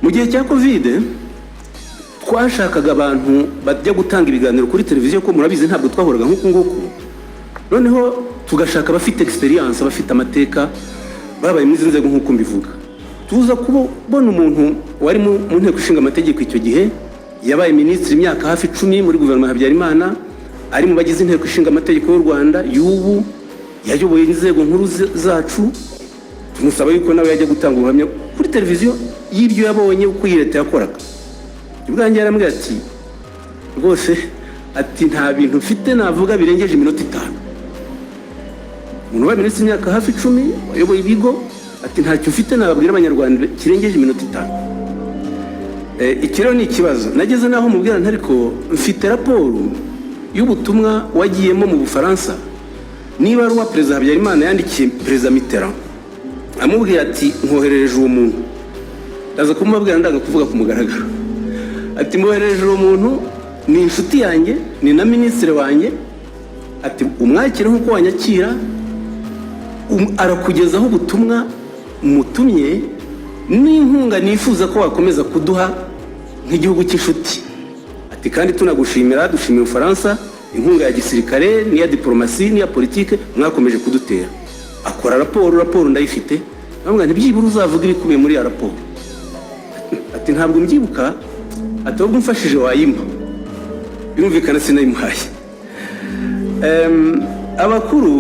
Mu gihe cya Covid twashakaga abantu bajya gutanga ibiganiro kuri televiziyo, ko murabizi ntabwo twahoraga nk'uku nguku. Noneho tugashaka abafite experience, abafite amateka, babaye muri izi nzego nk'uko mbivuga. Tuza kubona umuntu wari mu Nteko Ishinga Amategeko icyo gihe, yabaye minisitiri imyaka hafi 10 muri guverinoma ya Habyarimana, ari mu bagize Inteko Ishinga Amategeko y'u Rwanda y'ubu, yayoboye inzego nkuru zacu. Tumusaba yuko nawe yajya gutanga ubuhamya kuri televiziyo y'ibyo yabonye, uko iyi leta yakoraga. Ubwanjye yarambwira ati: "Rwose," ati, "nta bintu mfite navuga birengeje iminota 5." Umuntu wabaye minisitiri imyaka hafi 10, wayoboye ibigo, ati: "Ntacyo mfite nababwira Abanyarwanda kirengeje iminota 5." Iki rero ni ikibazo. Nageze n'aho mubwira nti: "Ariko mfite raporo y'ubutumwa wagiyemo mu Bufaransa, niba ari uwa Perezida Habyarimana yandikiye Perezida Mitterrand amubwira ati: 'Nkoherereje uwo muntu.'" Ndaza kumubabwira, ndanga kuvuga ku mugaragaro. Ati: "Mwoherereje uwo muntu, ni inshuti yanjye, ni na minisitiri wanjye," ati, "umwakire nk'uko wanyakira, arakugezaho ubutumwa mutumye n'inkunga nifuza ko wakomeza kuduha nk'igihugu cy'inshuti." Ati: "Kandi tunagushimira, dushimira Ubufaransa inkunga ya gisirikare n'iya diporomasi n'iya politike mwakomeje kudutera." Akora raporo, raporo ndayifite. Ndamubwira nti: "Byibura uzavuga ibikubiye muri iyo raporo." Ati: "Ntabwo mbyibuka," ati, "ahubwo umfashije wayimpa." Birumvikana sinayimuhaye. Abakuru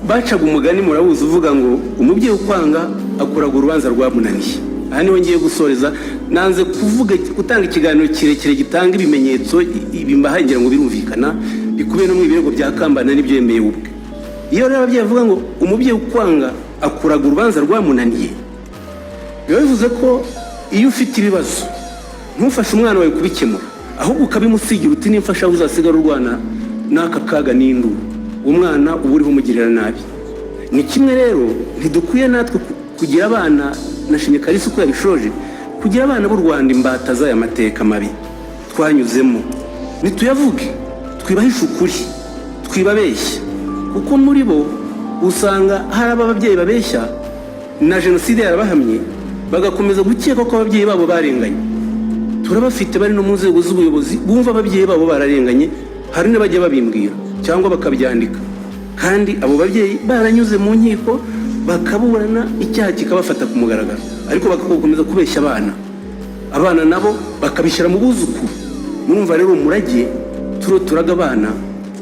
bacaga umugani, murawuzi, uvuga ngo: "Umubyeyi ukwanga akuraga urubanza rwamunaniye." Aha niho ngiye gusoreza. Nanze kuvuga, gutanga ikiganiro kirekire gitanga ibimenyetso. Ibi mbahaye ngira ngo birumvikana, bikubiye no mu ibirego bya Kambanda n'ibyo yemeye ubwe. Iyo rero ababyeyi bavuga ngo: "Umubyeyi ukwanga akuraga urubanza rwamunaniye," biba bivuze ko iyo ufite ibibazo ntufashe umwana wawe kubikemura, ahubwo ukabimusigira uti: "Nimfasha uzasigara urwana n'aka kaga n'induru," umwana uba uriho umugirira nabi. Ni kimwe rero, ntidukwiye natwe kugira abana, nashimye Kalisa uko yabishoje, kugira abana b'u Rwanda imbata z'aya mateka mabi twanyuzemo. Ntituyavuge, twibahishe ukuri, twibabeshya, kuko muri bo usanga hari ababyeyi babeshya na jenoside yarabahamye, bagakomeza gukeka ko ababyeyi babo barenganye. Turabafite bari no mu nzego z'ubuyobozi, bumva ababyeyi babo bararenganye. Hari n'abajya babimbwira cyangwa bakabyandika, kandi abo babyeyi baranyuze mu nkiko, bakaburana, icyaha kikabafata ku mugaragaro, ariko bagakomeza kubeshya abana, abana nabo bakabishyira mu buzukuru. Murumva rero umurage turo turaga abana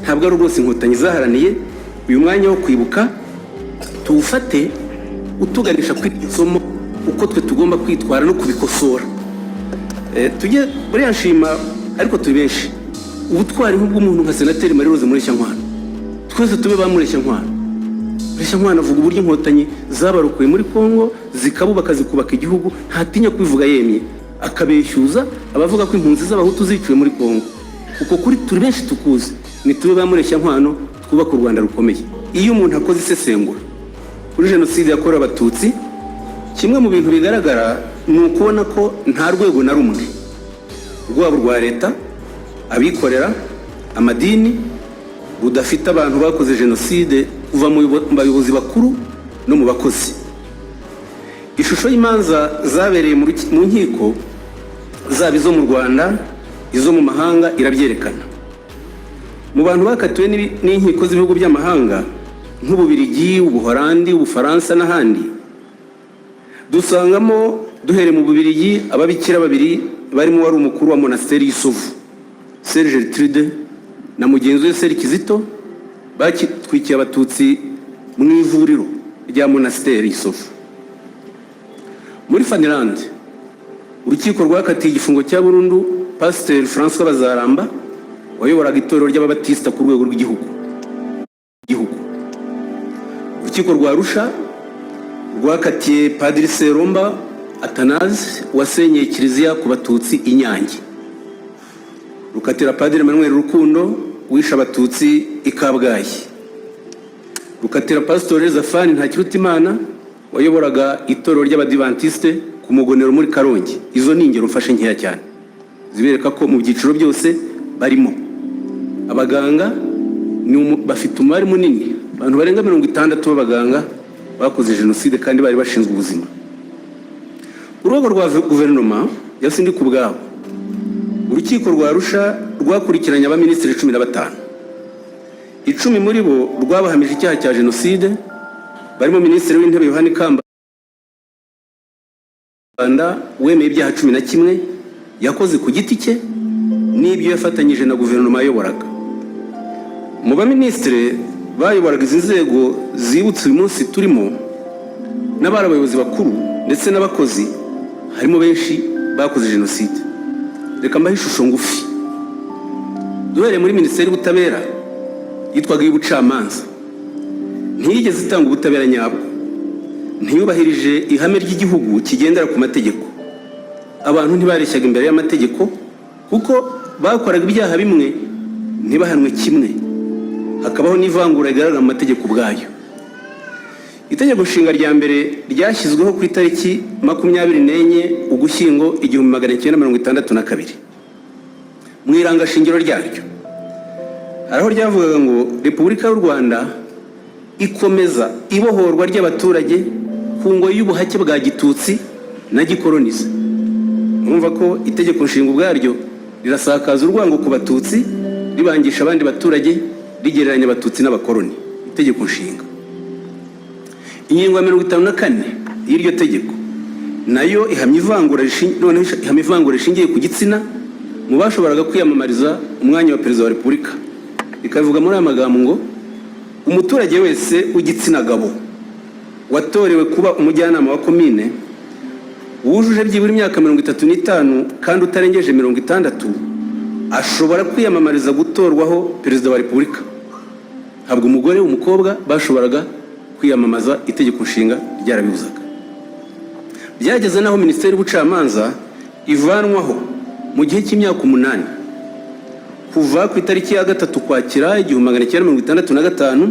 ntabwo ari rwose Inkotanyi zaharaniye. Uyu mwanya wo kwibuka tuwufate utuganisha kuri iryo somo, uko twe tugomba kwitwara no kubikosora. Tujye buriya nshima, ariko turi benshi, ubutwari nk'ubw'umuntu nka Senateri Marie Rose Mureshyankwano. Twese tube ba Mureshyankwano. Mureshyankwano avuga uburyo Inkotanyi zabarokoye muri Kongo, zikabubaka, zikubaka igihugu, ntatinya kubivuga yemye, akabeshyuza abavuga ko impunzi z'Abahutu ziciwe muri Kongo. Uko kuri turi benshi tukuzi. Nitube ba Mureshyankwano, twubake u Rwanda rukomeye. Iyo umuntu akoze isesengura kuri jenoside yakorewe Abatutsi, kimwe mu bintu bigaragara ni ukubona ko nta rwego na rumwe, rwaba urwa leta, abikorera, amadini, rudafite abantu bakoze jenoside, kuva mu bayobozi bakuru no mu bakozi. Ishusho y'imanza zabereye mu nkiko, zaba izo mu Rwanda, izo mu mahanga, irabyerekana. Mu bantu bakatiwe n'inkiko z'ibihugu by'amahanga nk'Ububirigi, Ubuholandi, Ubufaransa n'ahandi, dusangamo, duhereye mu Bubirigi, ababikira babiri barimo wari umukuru wa monasteri y'i Sovu, Soeur Gertrude, na mugenzi we Soeur Kizito, batwikiye Abatutsi mu ivuriro rya monasteri y'i Sovu. Muri Finlande, urukiko rwakatiye igifungo cya burundu Pasiteri François Bazaramba, wayoboraga itorero ry'Ababatisita ku rwego rw'igihugu gihugu. Urukiko rwa Arusha rwakatiye Padiri Seromba Atanaze, wasenyeye kiliziya ku Batutsi i Nyange, rukatira Padiri Emmanuel Rukundo, wishe Abatutsi i Kabgayi, rukatira Pasitori Zafani Ntakirutimana, wayoboraga itorero ry'Abadivantisite ku Mugonero muri Karongi. Izo ni ingero mfashe nkeya cyane zibereka ko mu byiciro byose barimo. Abaganga bafite umubare munini, abantu barenga 60 b'abaganga bakoze jenoside kandi bari bashinzwe ubuzima. Urwego rwa guverinoma ya Sindikubwabo, urukiko rwa Arusha rwakurikiranye abaminisitiri 15. 10 muri bo rwabahamije icyaha cya jenoside, barimo Minisitiri w'Intebe Yohani Kambanda, wemeye ibyaha 11 yakoze ku giti cye n'ibyo yafatanyije na guverinoma yayoboraga. Mu baminisitiri bayoboraga izi nzego zibutse uyu munsi turimo, n'abari abayobozi bakuru ndetse n'abakozi, harimo benshi bakoze jenoside. Reka mbahe ishusho ngufi. Duhereye muri Minisiteri y'Ubutabera, yitwaga iy'ubucamanza, ntiyigeze itanga ubutabera nyabwo, ntiyubahirije ihame ry'igihugu kigendera ku mategeko. Abantu ntibareshyaga imbere y'amategeko, kuko bakoraga ibyaha bimwe ntibahanwe kimwe, hakabaho n'ivangura rigaragara mu mategeko ubwayo. Itegeko Nshinga rya mbere ryashyizweho ku itariki 24 Ugushyingo 1962. Mu irangashingiro ryaryo hari aho ryavugaga ngo: "Repubulika y'u Rwanda ikomeza ibohorwa ry'abaturage ku ngoyi y'ubuhake bwa gitutsi na gikolonize." Mwumva ko itegeko nshinga ubwaryo rirasakaza urwango ku Batutsi, ribangisha abandi baturage, rigereranya Abatutsi n'abakoloni. Itegeko nshinga, ingingo ya 54 y'iryo tegeko, nayo ihamya ivangura, noneho ihamya ivangura rishingiye ku gitsina mu bashoboraga kwiyamamariza umwanya wa Perezida wa Repubulika, ikabivuga muri aya magambo ngo: "Umuturage wese w'igitsina gabo watorewe kuba umujyanama wa komine, wujuje byibura imyaka 35 kandi utarengeje 60, ashobora kwiyamamariza gutorwaho Perezida wa Repubulika." Ntabwo umugore, umukobwa bashoboraga kwiyamamaza, itegeko nshinga ryarabibuzaga. Byageze n'aho Minisiteri y'Ubucamanza ivanwaho mu gihe cy'imyaka 8, kuva ku itariki ya 3 Ukwakira 1965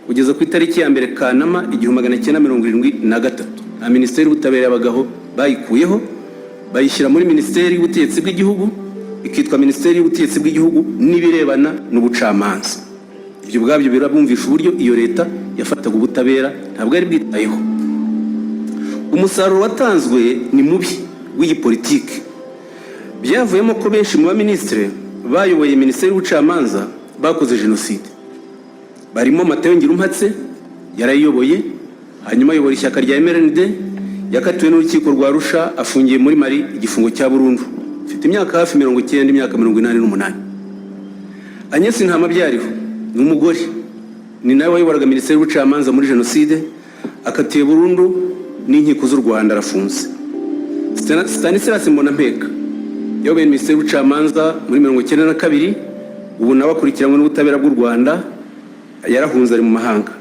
kugeza ku itariki ya 1 Kanama 1973. Nta Minisiteri y'Ubutabera yabagaho, bayikuyeho bayishyira muri Minisiteri y'Ubutegetsi bw'Igihugu, ikitwa Minisiteri y'Ubutegetsi bw'Igihugu n'ibirebana n'Ubucamanza. Ibyo ubwabyo birabumvisha uburyo iyo leta yafataga ubutabera, ntabwo yari bwitayeho. Umusaruro watanzwe ni mubi w'iyi politiki. Byavuyemo ko benshi mu baminisitiri bayoboye Minisiteri y'Ubucamanza bakoze jenoside, barimo Matayo Ngirumpatse, yarayiyoboye, hanyuma ayobora ishyaka rya MRND, yakatiwe n'urukiko rwa Arusha, afungiye muri Mali igifungo cya burundu, afite imyaka hafi 90, imyaka 88. Agnes Ntamabyariho ni umugore, ni nawe wayoboraga Minisiteri y'Ubucamanza muri jenoside, akatiwe burundu n'inkiko z'u Rwanda, arafunze. Stanislas Mbonampeka yayoboye Minisiteri y'Ubucamanza muri 92, ubu nawe akurikiranywe n'ubutabera bw'u Rwanda, yarahunze, ari mu mahanga.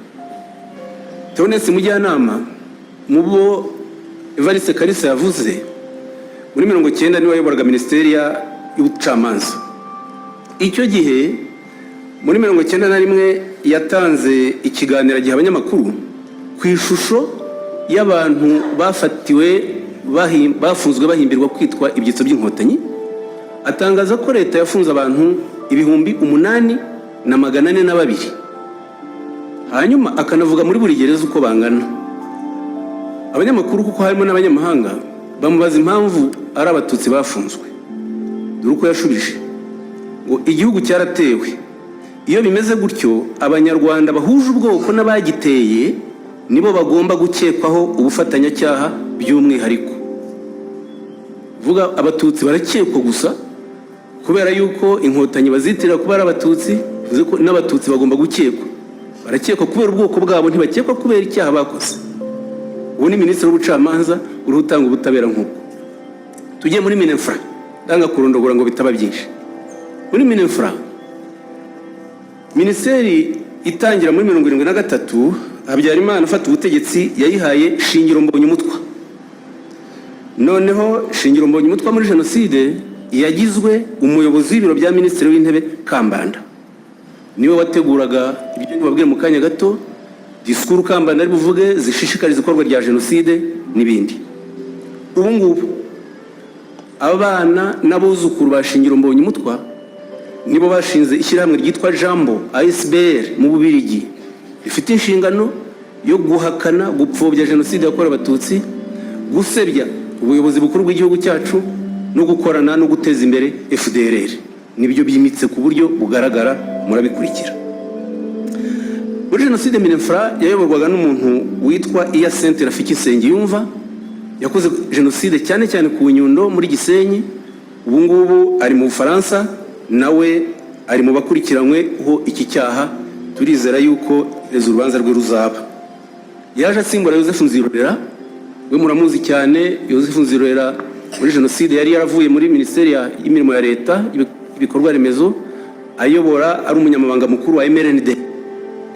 Theoneste Mujyanama, mu bo Evariste Kalisa yavuze, muri 90 niwe wayoboraga Minisiteri y'Ubucamanza. Icyo gihe muri 91 yatanze ikiganiro agiha abanyamakuru ku ishusho y'abantu bafatiwe bafunzwe bahimbirwa kwitwa ibyitso by'Inkotanyi, atangaza ko leta yafunze abantu 8402, hanyuma akanavuga muri buri gereza uko bangana. Abanyamakuru, kuko harimo n'abanyamahanga, bamubaza impamvu ari Abatutsi bafunzwe. Dore uko yashubije ngo: "Igihugu cyaratewe. Iyo bimeze gutyo, Abanyarwanda bahuje ubwoko n'abagiteye nibo bagomba gukekwaho ubufatanyacyaha by'umwihariko." Vuga, Abatutsi barakekwa gusa kubera yuko Inkotanyi bazitirira kuba ari Abatutsi, bivuze ko n'Abatutsi bagomba gukekwa. Barakekwa kubera ubwoko bwabo, ntibakekwa kubera icyaha bakoze. Ubu ni Minisitiri w'Ubucamanza uriho utanga ubutabera nk'ubwo. Tujye muri MININFRA, ndanga kurondogora ngo bitaba byinshi. Muri MININFRA, minisiteri itangira muri 73, Habyarimana afata ubutegetsi yayihaye Shingiro Mbonyumutwa. Noneho Shingiro Mbonyumutwa muri jenoside yagizwe umuyobozi w'ibiro bya Minisitiri w'Intebe Kambanda. Niwe wateguraga ibyo nibabwire mu kanya gato, disikuru Kambanda ari buvuge zishishikariza ikorwa rya jenoside n'ibindi. Ubu ngubu abana n'abuzukuru ba Shingiro Mbonyumutwa nibo bashinze ishyirahamwe ryitwa Jambo ASBL mu Bubirigi, rifite inshingano yo guhakana, gupfobya jenoside yakorewe Abatutsi, gusebya Ubuyobozi bukuru bw'igihugu cyacu no gukorana no guteza imbere FDLR. Nibyo byimitse ku buryo bugaragara, murabikurikira. Muri jenoside, MININFRA yayoborwaga n'umuntu witwa Hyacinthe Rafiki Nsengiyumva. Yakoze jenoside cyane cyane ku Nyundo muri Gisenyi. Ubu ngubu ari mu Bufaransa, nawe ari mu bakurikiranyweho iki cyaha. Turizera yuko urubanza rwe ruzaba. Yaje asimbura Yosefu Nzirorera, we muramuzi cyane. Yosefu Nzirorera muri jenoside yari yaravuye muri Minisiteri y'Imirimo ya Leta, Ibikorwa Remezo, ayobora ari umunyamabanga mukuru wa MRND.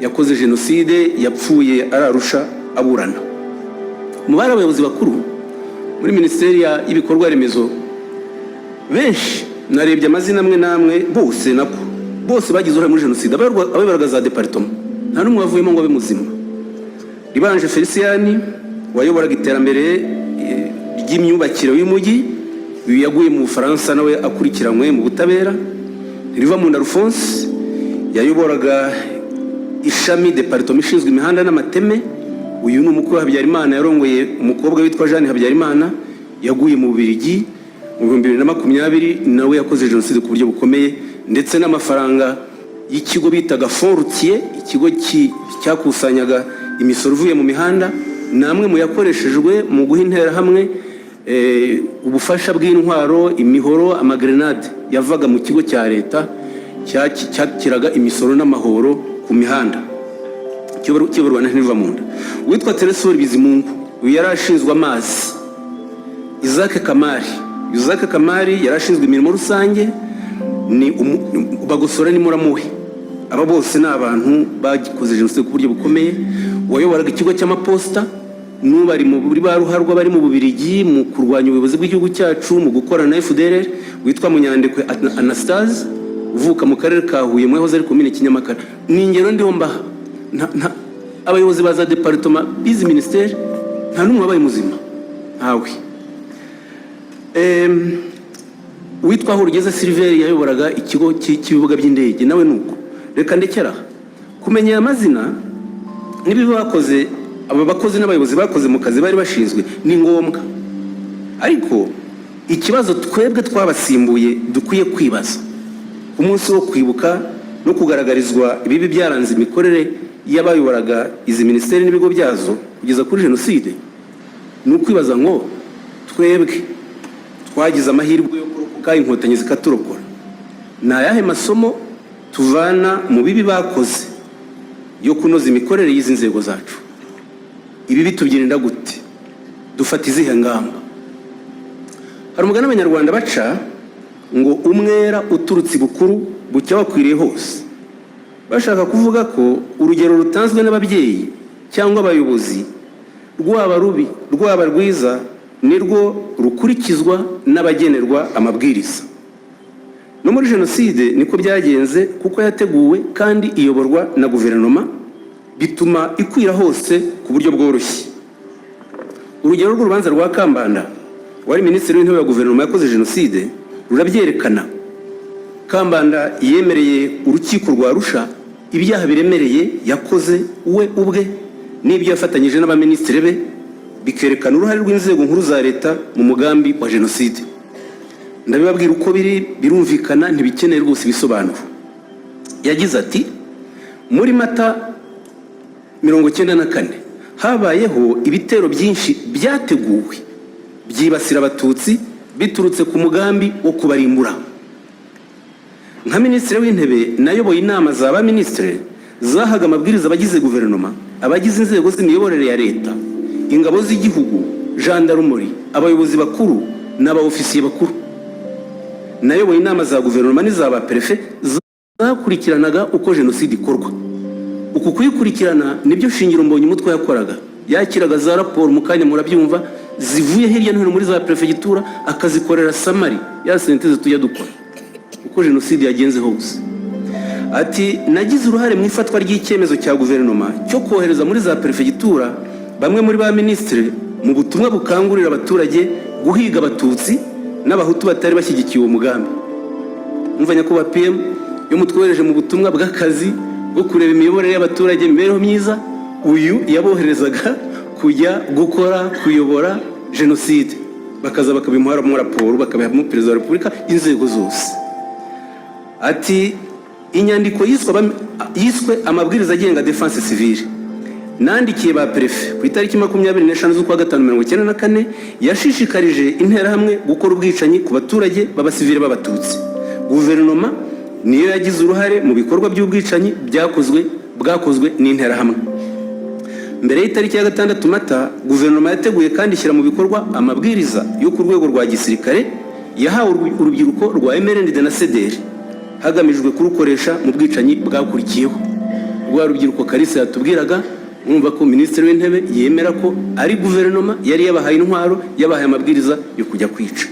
Yakoze jenoside, yapfuye ararusha aburana. Mu bari abayobozi bakuru muri Minisiteri y'Ibikorwa Remezo, benshi narebye amazina amwe n'amwe, bose, nako bose bagize uruhare muri jenoside. Abayoboraga za département, nta n'umwe wavuyemo ngo abe muzima. Ribanje Felicien wayoboraga iterambere ry'imyubakire y'umujyi, uyu yaguye mu Bufaransa, nawe akurikiranywe mu butabera. Rivamunda Alphonse yayoboraga ishami, département ishinzwe imihanda n'amateme. Uyu ni umukwe wa Habyarimana, yarongoye umukobwa witwa Jeanne Habyarimana. Yaguye mu Bubiligi mu 2020. Nawe yakoze jenoside ku buryo bukomeye, ndetse n'amafaranga y'ikigo bitaga Fonds routier, ikigo cyakusanyaga imisoro ivuye mu mihanda, ni amwe mu yakoreshejwe mu guha Interahamwe ubufasha bw'intwaro, imihoro, amagrenade yavaga mu kigo cya leta cyakiraga imisoro n'amahoro ku mihanda, kiyoborwa na Ntivamunda. Witwa Tresor Bizimungu, uyu yari ashinzwe amazi. Isaac Kamari, Isaac Kamari yari ashinzwe imirimo rusange, ni Bagosora ni muramu we. Aba bose ni abantu bakoze jenoside ku buryo bukomeye. Wayoboraga ikigo cy'amaposita n'ubu ari muri ba ruharwa bari mu Bubiligi mu kurwanya ubuyobozi bw'igihugu cyacu, mu gukorana na FDLR, witwa Munyandekwe Anastase, uvuka mu karere ka Huye, mu yahoze ari komine Kinyamakara. Ni ingero ndiho mbaha. Abayobozi ba za département b'izi minisiteri, nta n'umwe wabaye muzima, ntawe. Witwa Rugeze Silver yayoboraga ikigo cy'ibibuga by'indege, nawe nuko. Reka ndekera aha. Kumenya aya mazina n'ibibi bakoze, aba bakozi n'abayobozi bakoze mu kazi bari bashinzwe, ni ngombwa. Ariko ikibazo twebwe twabasimbuye dukwiye kwibaza ku munsi wo kwibuka no kugaragarizwa ibibi byaranze imikorere y'abayoboraga izi minisiteri n'ibigo byazo kugeza kuri jenoside, ni ukwibaza ngo: twebwe twagize amahirwe yo kurokoka, Inkotanyi zikaturokora, ni ayahe masomo tuvana mu bibi bakoze yo kunoza imikorere y'izi nzego zacu? Ibibi tubyirinda gute? Dufata izihe ngamba? Hari umugani Abanyarwanda baca ngo: "Umwera uturutse ibukuru bucya wakwiriye hose." Bashaka kuvuga ko urugero rutanzwe n'ababyeyi cyangwa abayobozi, rwaba rubi rwaba rwiza, nirwo rukurikizwa n'abagenerwa amabwiriza. No muri jenoside niko byagenze, kuko yateguwe kandi iyoborwa na guverinoma, bituma ikwira hose ku buryo bworoshye. Urugero rw'urubanza rwa Kambanda, wari minisitiri w'Intebe wa guverinoma yakoze jenoside, rurabyerekana. Kambanda yemereye urukiko rwa Arusha ibyaha biremereye yakoze we ubwe n'ibyo yafatanyije n'abaminisitiri be, bikerekana uruhare rw'inzego nkuru za leta mu mugambi wa jenoside. Ndabibabwira uko biri, birumvikana, ntibikeneye rwose ibisobanuro. Yagize ati: "Muri Mata 94 habayeho ibitero byinshi byateguwe byibasira Abatutsi biturutse ku mugambi wo kubarimbura. Nka minisitiri w'Intebe, nayoboye inama za ba minisitiri zahaga amabwiriza abagize guverinoma, abagize inzego z'imiyoborere ya leta, ingabo z'igihugu, jandarumori, abayobozi bakuru n'abaofisiye bakuru. Nayoboye inama za guverinoma n'iza ba perefe zakurikiranaga uko jenoside ikorwa." Uku kuyikurikirana nibyo shingiro Mbonyumutwa yakoraga. Yakiraga za raporo, mu kanya murabyumva, zivuye hirya no hino muri za perefegitura, akazikorera summary, ya synthèse tujya dukora uko jenoside yagenze hose. Ati: "Nagize uruhare mu ifatwa ry'icyemezo cya guverinoma cyo kohereza muri za perefegitura bamwe muri ba minisitiri mu butumwa bukangurira abaturage guhiga Abatutsi n'Abahutu batari bashyigikiye uwo mugambi." Umva nyakubahwa PM, iyo mutwohereje mu butumwa bw'akazi bwo kureba imiyoborere y'abaturage, imibereho myiza, uyu yaboherezaga kujya gukora, kuyobora jenoside. Bakaza bakabimuha raporo, bakabiha Perezida wa Repubulika, inzego zose. Ati inyandiko yiswe "Amabwiriza agenga défense civile" nandikiye ba préfet ku itariki 25 z'ukwa gatanu 94, yashishikarije Interahamwe gukora ubwicanyi ku baturage b'abasivile b'Abatutsi. Guverinoma niyo yagize uruhare mu bikorwa by'ubwicanyi bwakozwe n'Interahamwe. Mbere y'itariki ya 6 Mata, guverinoma yateguye kandi ishyira mu bikorwa amabwiriza yo ku rwego rwa gisirikare yahawe urubyiruko rwa MRND na CDR, hagamijwe kurukoresha mu bwicanyi bwakurikiyeho. Rwa rubyiruko Kalisa yatubwiraga, mwumva ko Minisitiri w'Intebe yemera ko ari guverinoma yari yabahaye intwaro, yabahaye amabwiriza yo kujya kwica.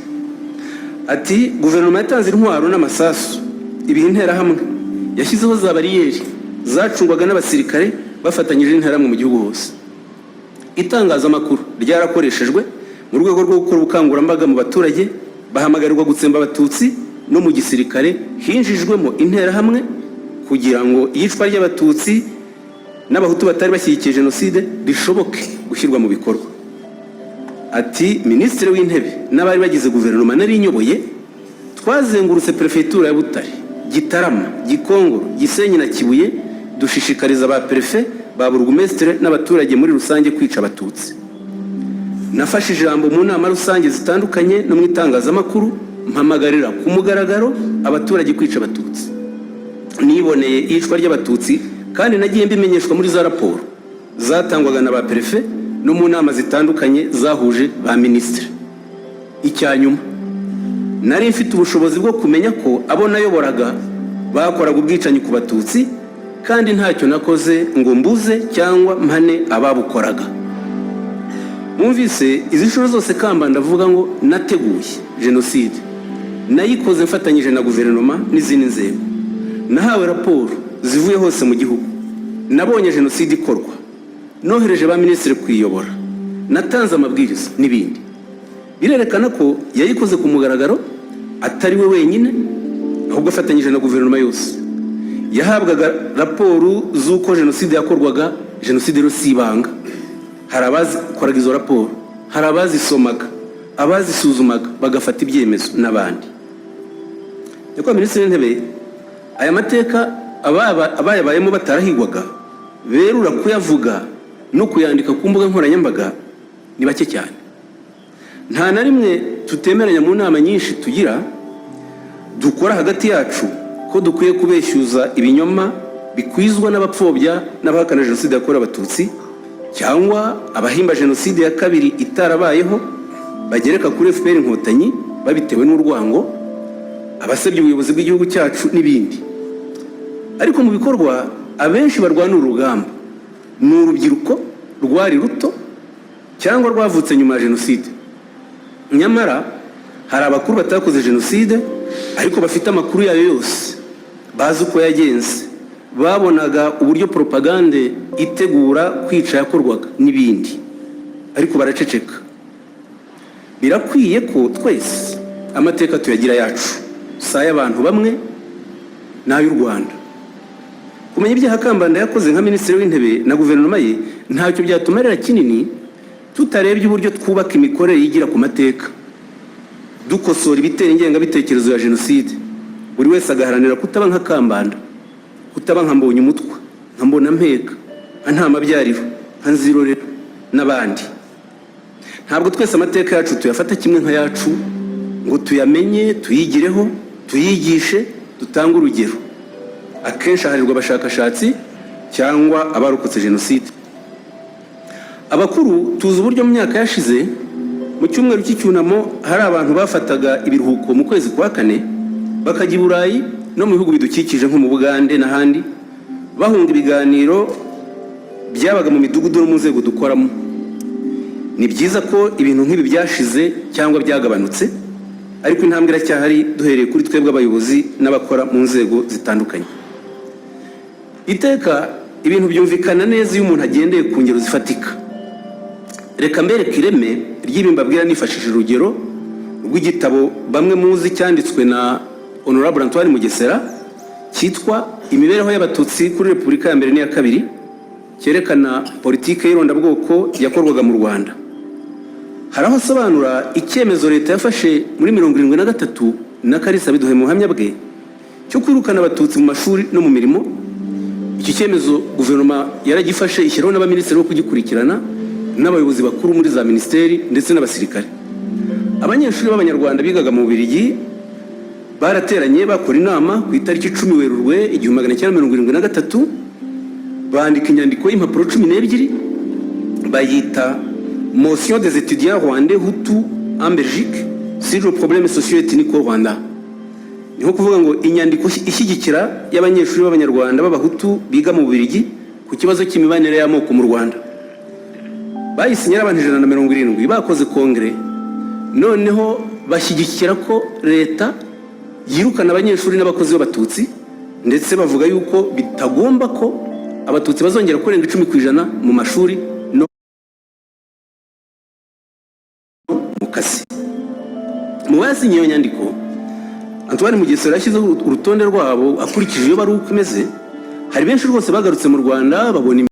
Ati guverinoma yatanze intwaro n'amasasu, ibiha Interahamwe, yashyizeho za bariyeri zacungwaga n'abasirikare bafatanyije n'Interahamwe mu gihugu hose. Itangazamakuru ryarakoreshejwe mu rwego rwo gukora ubukangurambaga mu baturage, bahamagarirwa gutsemba Abatutsi. No mu gisirikare hinjijwemo Interahamwe kugira ngo iyicwa ry'Abatutsi n'Abahutu batari bashyigikiye jenoside rishoboke gushyirwa mu bikorwa. Ati Minisitiri w'Intebe n'abari bagize guverinoma nari nyoboye twazengurutse perefegitura ya Butare, Gitarama, Gikongoro, Gisenyi na Kibuye, dushishikariza ba préfet, ba burugumesitire n'abaturage muri rusange kwica Abatutsi. Nafashe ijambo mu nama rusange zitandukanye no mu itangazamakuru, mpamagarira ku mugaragaro abaturage kwica Abatutsi. Niboneye iyicwa ry'Abatutsi kandi nagiye mbimenyeshwa muri za raporo zatangwaga na ba préfet no mu nama zitandukanye zahuje ba minisitiri. Icya nyuma, nari mfite ubushobozi bwo kumenya ko abo nayoboraga bakoraga ubwicanyi ku Batutsi, kandi ntacyo nakoze ngo mbuze cyangwa mpane ababukoraga. Mwumvise izi nshuro zose Kambanda avuga ngo nateguye jenoside, nayikoze mfatanyije na guverinoma n'izindi nzego, nahawe raporo zivuye hose mu gihugu, nabonye jenoside ikorwa, nohereje ba minisitiri kuyiyobora, natanze amabwiriza n'ibindi, birerekana ko yayikoze ku mugaragaro, atari we wenyine, ahubwo afatanyije na guverinoma yose. Yahabwaga raporo z'uko jenoside yakorwaga. Jenoside rero si ibanga. Hari abazikoraga izo raporo, hari abazisomaga, abazisuzumaga bagafata ibyemezo n'abandi. Nyakubahwa Minisitiri w'Intebe, aya mateka abayabayemo batarahigwaga berura kuyavuga no kuyandika ku mbuga nkoranyambaga ni bake cyane. Nta na rimwe tutemeranya mu nama nyinshi tugira, dukora hagati yacu, ko dukwiye kubeshyuza ibinyoma bikwizwa n'abapfobya n'abahakana jenoside yakorewe Abatutsi, cyangwa abahimba jenoside ya kabiri itarabayeho bagereka kuri FPR Inkotanyi babitewe n'urwango, abasebya ubuyobozi bw'igihugu cyacu n'ibindi. Ariko mu bikorwa, abenshi barwana urugamba ni urubyiruko rwari ruto cyangwa rwavutse nyuma ya jenoside. Nyamara hari abakuru batakoze jenoside ariko bafite amakuru yayo yose, bazi uko yagenze, babonaga uburyo propagande itegura kwica yakorwaga n'ibindi, ariko baraceceka. Birakwiye ko twese amateka tuyagira yacu, si ay'abantu bamwe, ni ay'u Rwanda. Kumenya ibyaha Kambanda yakoze nka Minisitiri w'Intebe na guverinoma ye ntacyo byatumarira kinini tutarebye uburyo twubaka imikorere yigira ku mateka, dukosora ibitera ingengabitekerezo ya jenoside, buri wese agaharanira kutaba nka Kambanda, kutaba nka Mbonyumutwa, nka Mbonampeka, nka Ntamabyariro, nka Nzirorera n'abandi. Ntabwo twese amateka yacu tuyafata kimwe nk'ayacu ngo tuyamenye, tuyigireho, tuyigishe, dutange urugero. Akenshi aharirwa abashakashatsi cyangwa abarokotse jenoside. Abakuru tuzi uburyo mu myaka yashize, mu cyumweru cy'icyunamo, hari abantu bafataga ibiruhuko mu kwezi kwa kane, bakajya i Burayi no mu bihugu bidukikije nko mu Bugande n'ahandi, bahunga ibiganiro byabaga mu midugudu no mu nzego dukoramo. Ni byiza ko ibintu nk'ibi byashize cyangwa byagabanutse, ariko intambwe iracyahari, duhereye kuri twebwe abayobozi n'abakora mu nzego zitandukanye. Iteka ibintu byumvikana neza iyo umuntu agendeye ku ngero zifatika. Reka mbereke ireme ry'ibi mbabwira nifashishije urugero rw'igitabo bamwe muzi cyanditswe na Honorable Antoine Mugesera, cyitwa "Imibereho y'Abatutsi kuri Repubulika ya mbere n'iya kabiri", cyerekana politike y'irondabwoko yakorwaga mu Rwanda. Hari aho asobanura icyemezo leta yafashe muri 73, na Kalisa biduhe mu buhamya bwe, cyo kwirukana Abatutsi mu mashuri no mu mirimo. Iki cyemezo guverinoma yaragifashe, ishyiraho n'abaminisitiri bo kugikurikirana, n'abayobozi bakuru muri za minisiteri, ndetse n'abasirikare. Abanyeshuri b'Abanyarwanda bigaga mu Bubiligi barateranye, bakora inama ku itariki 10 Werurwe 1973, bandika inyandiko y'impapuro 12, bayita "Motion des étudiants rwandais hutu en Belgique sur le problème socio-ethnique au Rwanda". Ni nko kuvuga ngo inyandiko ishyigikira y'abanyeshuri b'Abanyarwanda b'Abahutu biga mu Bubiligi ku kibazo cy'imibanire y'amoko mu Rwanda. Bayisinye ari abantu 170, bakoze kongere, noneho bashyigikira ko leta yirukana abanyeshuri n'abakozi b'Abatutsi, ndetse bavuga yuko bitagomba ko Abatutsi bazongera kurenga 10% mu mashuri no mu kazi. Mu basinye iyo nyandiko, Antoine Mugesera yashyizeho urutonde rwabo akurikije iyo bari uko imeze. Hari benshi rwose bagarutse mu Rwanda babona